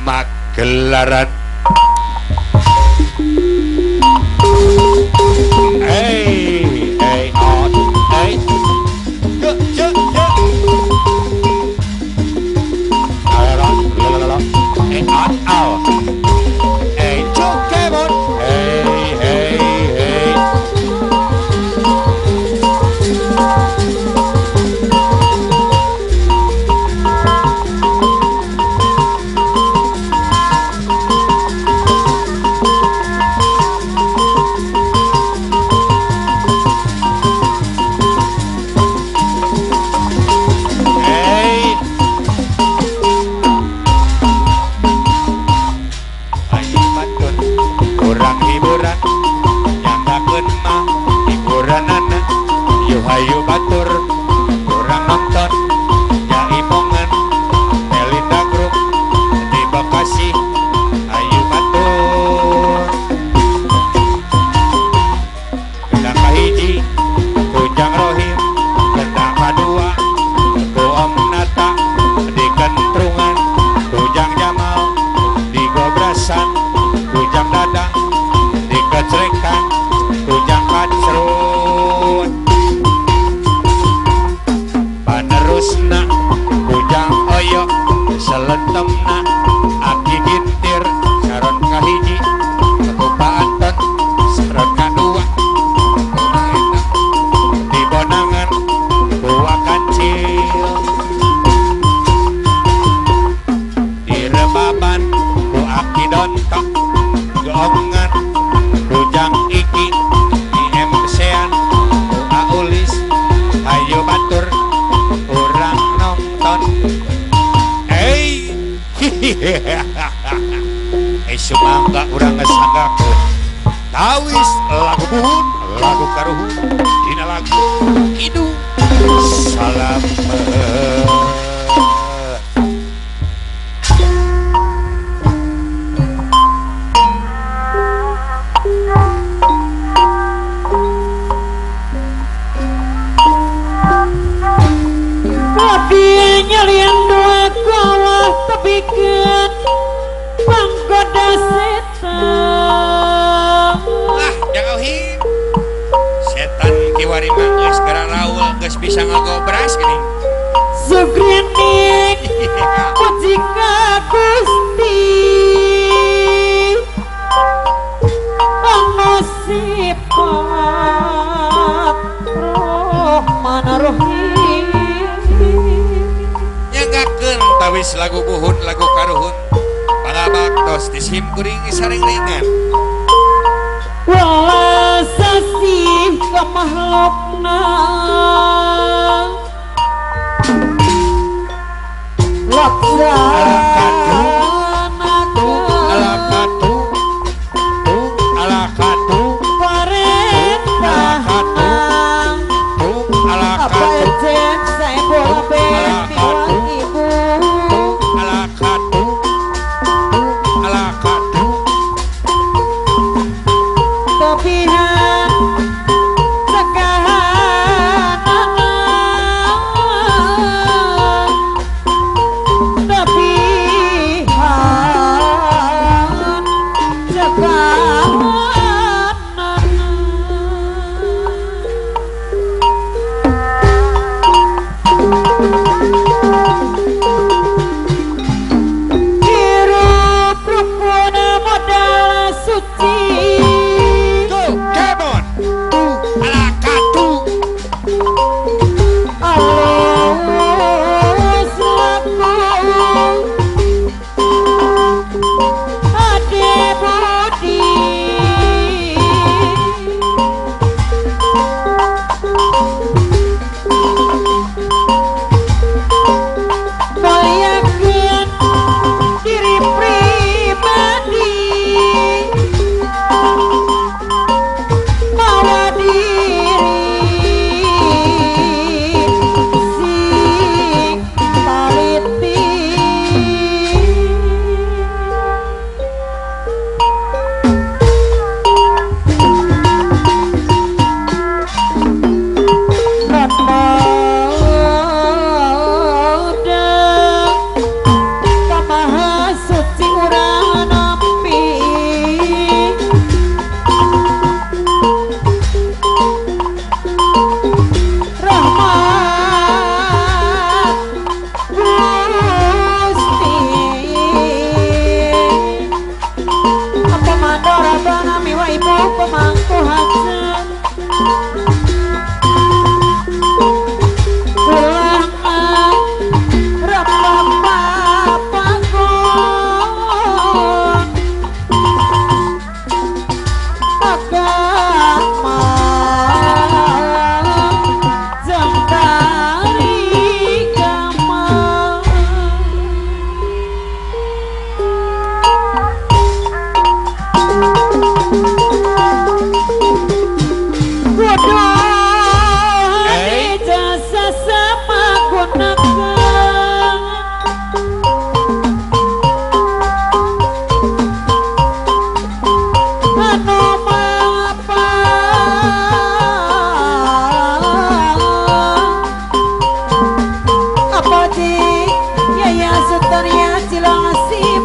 Magelaran. Hey, hey, on, hey. Yo, yo, yo. La, la, la, la. Hey, on, out. Hey, cukemon. Hey, hey, hey. Hey. Ayo batur, kurang hiburan, nyanggakeun mah hiburanana. Yo hayu batur, kurang nonton, nyaimongan, Melinda Group di Bekasi. Ayo batur. Kendang kahiji, Kujang Rohim, kendang kadua, ku Om Nata di Kentrungan, Kujang Jamal di Gobrasan, Kujang Dadang di Kecrekan, Kujang Kacrut. Panerusna Kujang Oyo, selentemna Aki Gintir, saron kahiji, ku Pak Anton, saron kadua, ku Mang Endang di Bonangan, ku Kancil. Di Rebaban ku Aki Dontok, Geongan, Kujang Iki, di MC-an ku Aulis. Ayo batur, urang nonton. Hey, eh sumangga urang ngesanggakeun. Tawis lagu buhun, lagu karuhun, dina lagu kidung salamet. Tapi nyalian dua kalah tebikeun panggoda setan. Ah, jauhin. Setan kiwari mah geus gara raul geus bisa ngagobras geuning. Sugrinik puji ka Gusti anu sifat Rahman Rahim. Nyanggakeun tawis lagu buhun lagu karuhun. Pangabaktos di sim kuring saring ringan. Welas asih ka makhlukna laksanakeun Ala katu, tu ala katu, parentahan. Tu ala Apa katu, ecen saya boleh miwang ibu tu ala katu, tu ala katu. Tepihan sekahanana tapi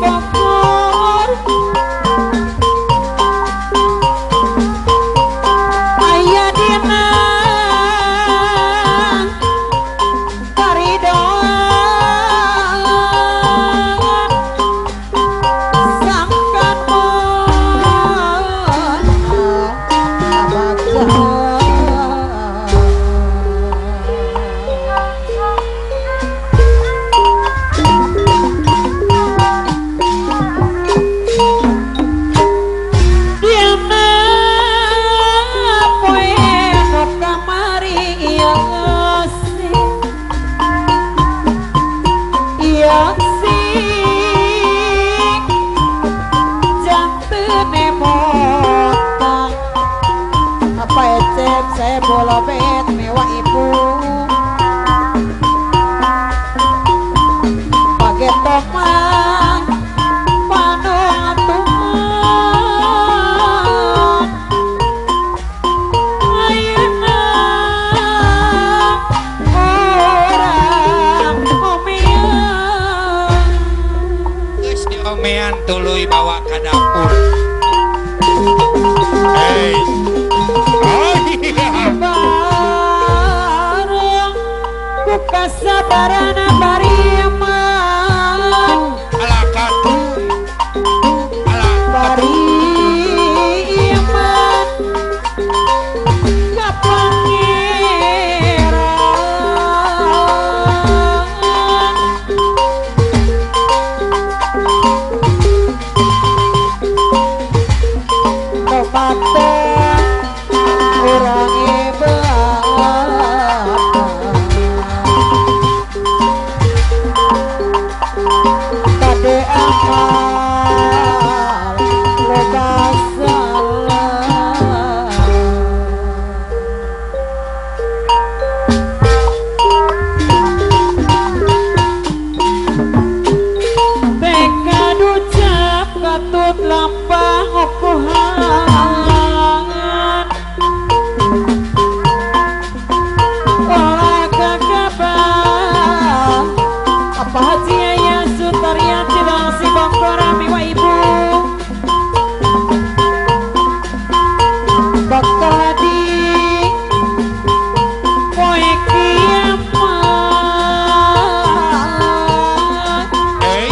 Bogor aya dina karidoan sangkan Dina poe nu kamari ieu sih ieu sih janten emotan apa ecep saya bolobet mewah ibu pagetomang panuntuan ayeuna urang omean. Geus diomean tuluy bawa ka dapur. Hey. Oh iya. Bareng ku kasabarana bariman Alah katun. Alah katun. bariman ka pangeran. Tobat urang ibadah kade amal loba salah. Tekad ucap katut lampah ukuhan olah kagabah apa haji aya Sutarya Cilong si Bongkor miwa ibu bakal di poe kiamat Hey.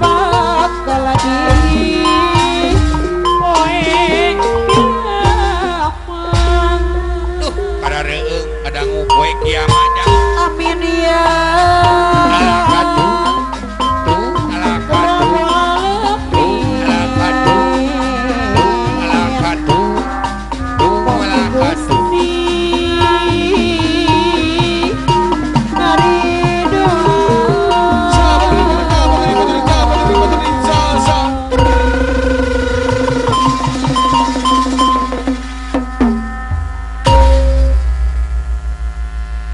bakal di poe kiamat. Duh, kada reueung kada poe kiamat jang. Amin ya